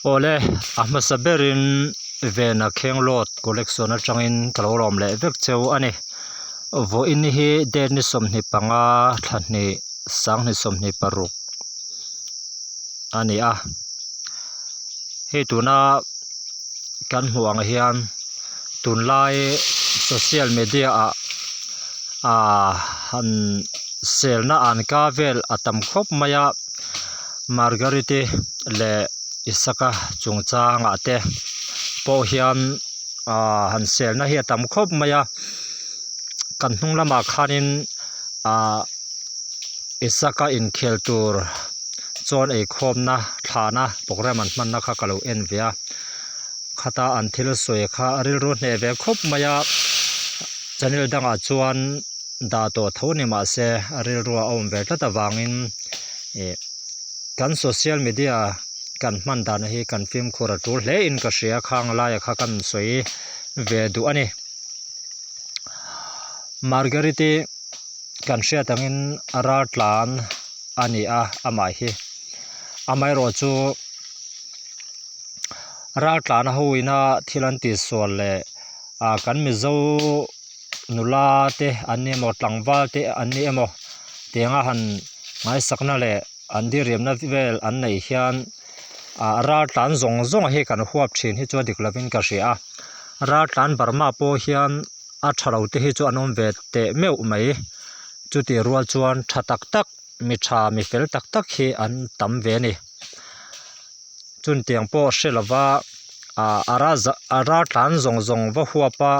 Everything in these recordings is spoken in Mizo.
Awle, a hmasa berin Vena Khenglawt collection atangin ka lo lawm leh vek cheu a ni. Vawiin hi date ni 25 thla hnih sanghnih 26 a ni a. Hei tuna kan hmuh ang hian tunlai social media ah ah han selna an ka vel a tam khawp mai a Margariti leh Isaka chungchangah te pawh hian ah han selna hi a tam khawp mai a kan hnung lamah khanin ah Isaka inkhel tur chuan eikhawmna thlahna programme an hmanna kha ka lo en ve a khata an thil sawi kha rilru hneh ve khawp mai a channel dangah chuan dah tawh tho ni mahse a rilru a awm ve tlat avangin ih kan social media kan hman dan hi kan fimkhur a tul hle in ka hria khang laia kha kan sawi ve duh a ni Margariti kan hriat angin a ral tlan a ni a amah hi amaherawhchu ral tlan ho ina thil an tihsual leh ah kan mizo nula te an ni emaw tlangval te an ni emaw tianga han ngaisakna leh an diriamna vel an neih hian ah ral tlan zawng zawng hi kan huap thin hi chu a dik lovin ka hria a ral tlan Burma pawh hian a tha lo te hi chu an awm ve teh meuh mai chutih rual chuan tha tak tak mi tha mi fel tak tak hi an tam ve a ni chuntiang pawh hre lova ah a ral a ral tlan zawng zawng va huap a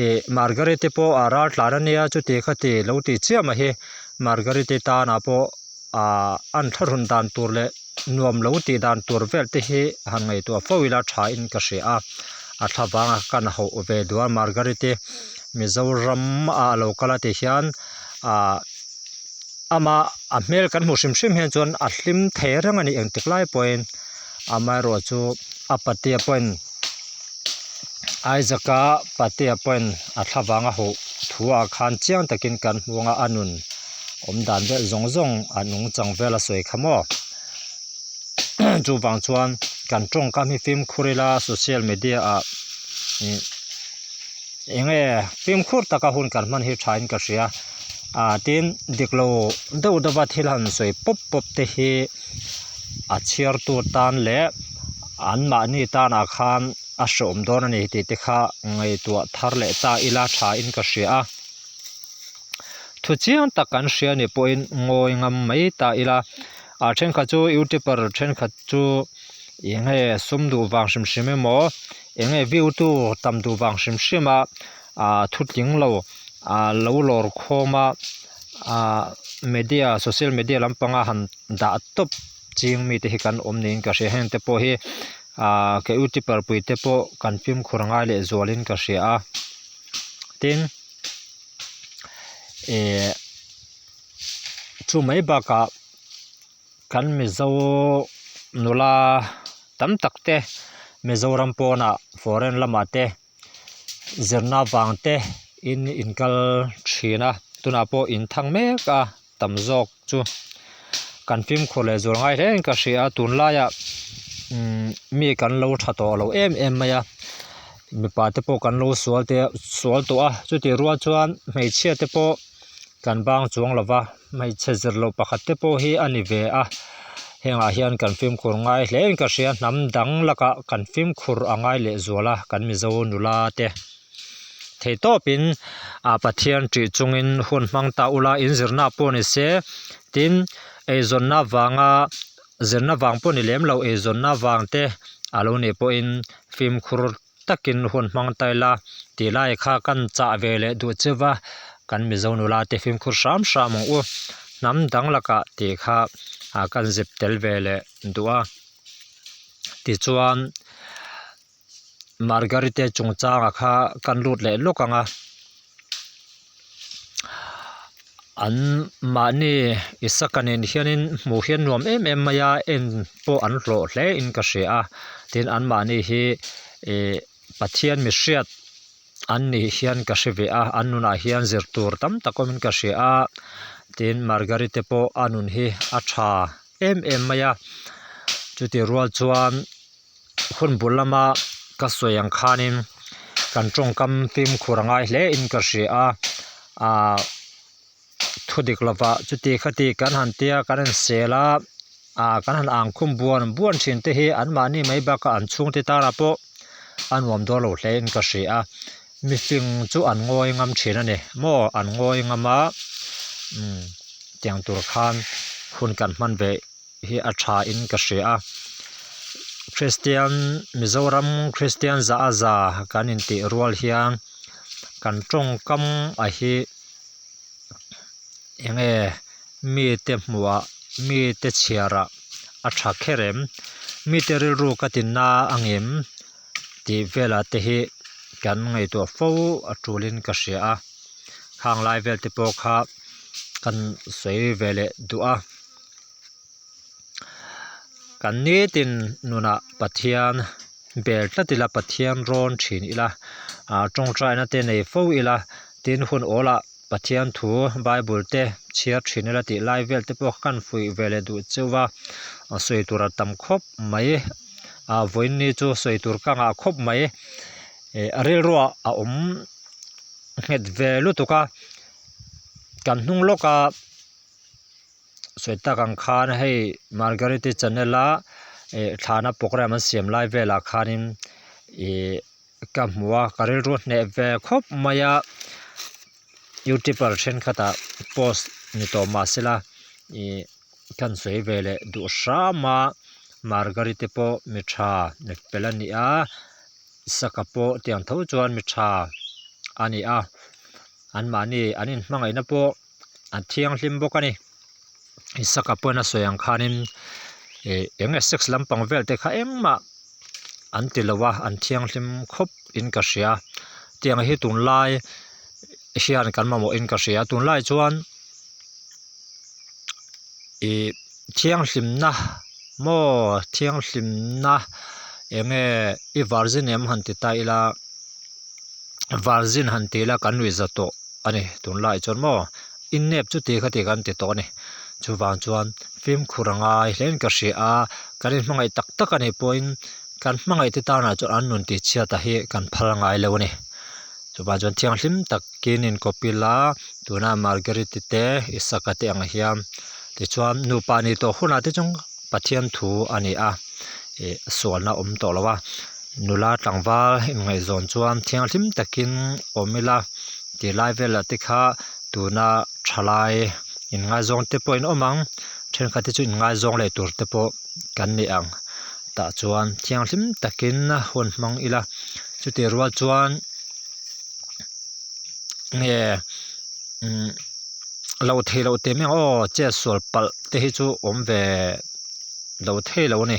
ih Margaret i pawh a ral tlan ania chuti khati lo tih chiah mai hi Margaret i tanah pawh ah an thlahrun dan tur leh nuam lo tih dan tur vel te hi han ngaihtuah fo ila tha in ka hria a a thla vanga kan hauh ve duh a Margaret i Mizoram ah a lo kal a ti hian ah ama a hmel kan hmuh hrim hrim hian chuan a hlim thei reng a ni engtik lai pawhin amaherawh chu a patea pawhin Isaac-a patea pawhin a thla vanga hauh thu ah khan chiang takin kan hmu anga a nun awm dan vel zawng zawng a nungchang vel a sawi kha maw chuvang chuan kan tawngkam hi fimkhur ila social media ah ih eng nge fimkhur taka hun kan hman hi tha in ka hria ah tin dik lo deuh deuh a thil han sawi pawp pawp te hi a chhiar tu tan leh an mahni tanah khan a hreawm dawn a ni tih te kha ngaihtuah thar leh ta ila tha in ka hria a thu chiang tak kan hria anih pawhin ngawi ngam mai ta ila ah thenkhat chu youtuber thenkhat chu eng nge sum duh vang hrim hrim emaw eng nge view tu tam duh vang hrim hrim a ah thu tling lo ah lo lawr khawm a ah media social media lampanga han dah tawp ching mite hi kan awm niin ka hria heng te pawh hi ah ke youtuber pui te pawh kan fimkhur a ngai leh zualin ka hria a tin eh chu mai bakah kan mizo nula tam tak te Mizoram pawnah foreign lamah te zirna vang te in inkal thin a tunah pawh in thang mek a tam zawk chu kan fimkhur leh zual ngai hle in ka hria a tunlaiah umm mi kan lo tha tawh lo em em mai a mipa te pawh kan lo sual te sual tawh a chutih rual chuan hmeichhia te pawh kan bang chuang lo va hmeichhe zir loh pakhat te pawh hi a ni ve a hengah hian kan fimkhur ngai hle in ka hria hnam dang lakah kan fimkhur a ngai leh zual a kan mizo nula te. Thei tawpin ah Pathian ṭih chungin hun hmang ta ula inzirna pawh ni se tin eizawnna vanga zirna vang pawh ni lem lo eizawnna vang te a lo nih pawhin fimkhur takin hun hmang ta ila tih lai kha kan chah ve leh duh chiu va kan Mizo nula te fimkhur hram hram ang u hnam dang lakah tih kha ah kan zip tel ve leh duh a tichuan. Margarite chungchangah kha kan lut leh lawk ang a an mahni Isaka nen hianin hmuh hian nuam em em mai a en pawh an hlawh hle in ka hria a tin an mahni hi ih Pathian mihriat an nih hian ka hre ve a an nunah hian zir tur tam tak awmin ka hria a tin Margarite pawh a nun hi a tha em em mai a chutih rual chuan. Hun bul lama ka sawi ang khanin kan tawngkam fimkhur a ngai hle in ka hria a ahh thu dik lova chuti khati kan han tia kan han sel a ah kan han ang khum buan buan thin te hi an mahni mai bakah an chhungte tara pawh a nuam dawn lo hle in ka hria a mifing chu an ngawi ngam thin a ni maw an ngawi ngam a umm tiang tur khan hun kan hman ve hi a tha in ka hria a Kristian Mizoram Kristian za a za kan intih rual hian kan tawngkam a hi eng nge mite hmuhah mite chhiarah a tha kher em mite rilru ka ti na ang em tih velah te hi kan ngaihtuah fo a tulin ka hria a khang lai vel te pawh kha kan sawi ve leh duh a. Kan nitin nunah Pathian bel tlat ila Pathian rawn thin ila ah tawngtaina te nei fo ila tin hun awlah Pathian thu Bible te chhiar thin ila tih lai vel te pawh kha kan fuih ve leh duh cheuh va sawi tur a tam khawp mai ah vawiin ni chu sawi tur ka ngah khawp mai ih a rilruah a awm nghet ve lutuk a kan hnung lawk a. Sawi tak ang khan hei Margareti channel a ih thlana program an siam lai velah khanin ih ka hmu a ka rilru hneh ve khawp mai a youtuber thenkhatah post ni tawh mah sela ih kan sawi ve leh duh hram a Margareti pawh mi tha mi fel a ni a Saka pawh tiang tho chuan mi tha a ni a anmahni an inhmangaihna pawh. A thianghlim bawk a ni Isaka pawn a sawi ang khanin ih eng nge sex lampang vel te kha engmah an ti lo a an thianghlim khawp in ka hria tiang hi tunlai hian kan mamawh in ka hria tunlai chuan ih thianghlimna maw thianghlimna eng nge i virgin em han ti ta ila. Virgin han ti ila kan nuih za tawh a ni tunlaiah chuan maw innep chu ti kha ti kan ti tawh a ni chuvang chuan fimkhur a ngai hle in ka hria a kan inhmangaih tak tak a nih pawhin kan hmangaih te tanah chuan an nun tih chhiat a hi kan phal ngai lo a ni chuvang chuan thianghlim takin inkawp ila tuna Margariti te Isaka te ang hian tichuan nupa nih tawh hunah te chuan Pathian thu a ni a ih sualna a awm tawh lo a nula tlangval inngaihzawn chuan thianghlim takin awm ila tih lai velah te kha tuna thalai inngaizawng te pawh in awm ang thenkhat te chu inngaizawng leh tur te pawh kan ni ang tah chuan thianghlim takin hun hmang ila chutih rual chuan nge umm lo thei loh teh mai ang aw chetsual palh te hi chu awm ve lo thei lo a ni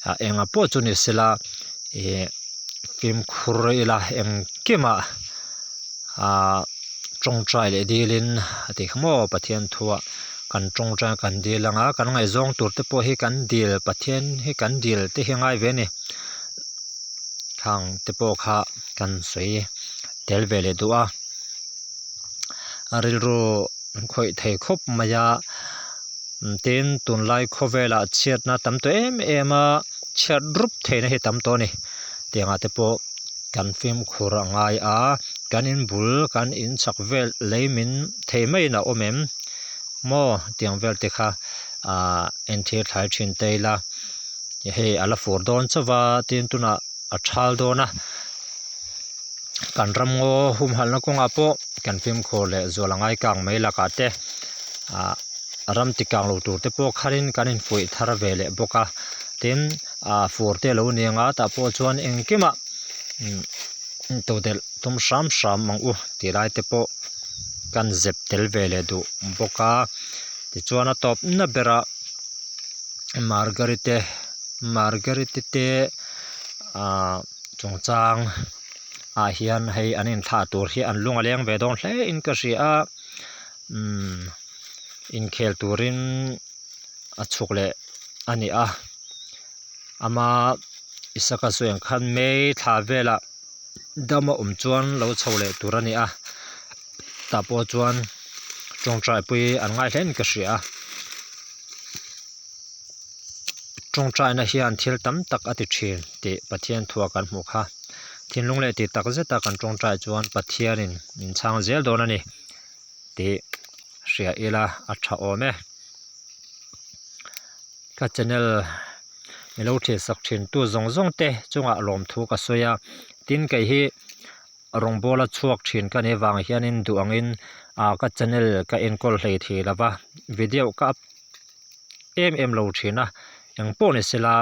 ah engah pawh chu ni sela ih fimkhur ila engkimah ah tawngtai leh dilin a tih kha maw Pathian thuah kan tawngtai kan dil ang a kan ngaihzawng tur te pawh hi kan dil Pathian hi kan dil te hi a ngai ve a ni khang te pawh kha kan sawi tel ve leh duh a a rilru an khawih thei khawp mai a tin tunlai khawvelah chhiatna tam tawh em em a chhiat rup theihna hi tam tawh a ni tiangah te pawh kan fimkhur a ngai a kan in bul kan in chhak vel lei min thei maiin a awm em maw tiang vel te kha ahh entir thlai thin te ila hei a la fur dawn chauh a tin tunah a thal dawn a. Kan ram ngaw humhalhna kawngah pawh kan fimkhur leh zual a ngai kang mai lakah te ah ram ti kang lo tur te pawh kharin kan infuih thar ve leh bawk a tin ah fur te a lo ni ang a tah pawh chuan engkimah umm todelh tum hram hram ang u tih lai te pawh kan zep tel ve leh duh bawk a tichuan a tawpna berah Margarite Margarite te ah chungchang ah hian hei an inthlah tur hi an lung a leng ve dawn hle in ka hria a umm inkhel turin a chhuk leh a ni a ama Isaka sawi ang khan May thla velah dam a awm chuan lo chho leh tur a ni a tah pawh chuan tawngtai pui an ngai hle in ka hria a. Tawngtaina hian thil tam tak a ti thin tih Pathian thua kan hmuh kha. Thinlung leh tih tak zeta kan tawngtai chuan Pathianin min chhang zel dawn a ni tih hria ila a tha awm e. Ka channel mi lo thil sak thin tu zawng zawng te chungah lawmthu ka sawi a, tin kei hi rawngbawla chhuak thin ka nih avang hianin duh angin ah ka channel ka enkawl hlei thei lo va, video ka up em em lo thin a, engpawh ni sela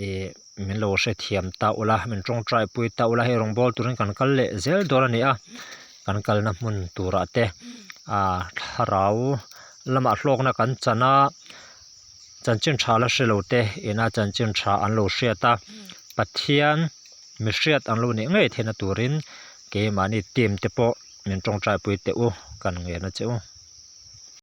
ih min lo hrethiam ta ula min tawngtai pui ta ula hei rawngbâwl turin kan kal leh zel dawn a ni a, kan kalna hmun turah te ah thlarau lamah hlawkna kan chan a. Chanchin tha la hre lo te ina chanchin tha an lo hriat a, Pathian mi hriat an lo nih ngei theihna turin keimahni team te pawh min tawngtai pui teh u kan ngen a che u.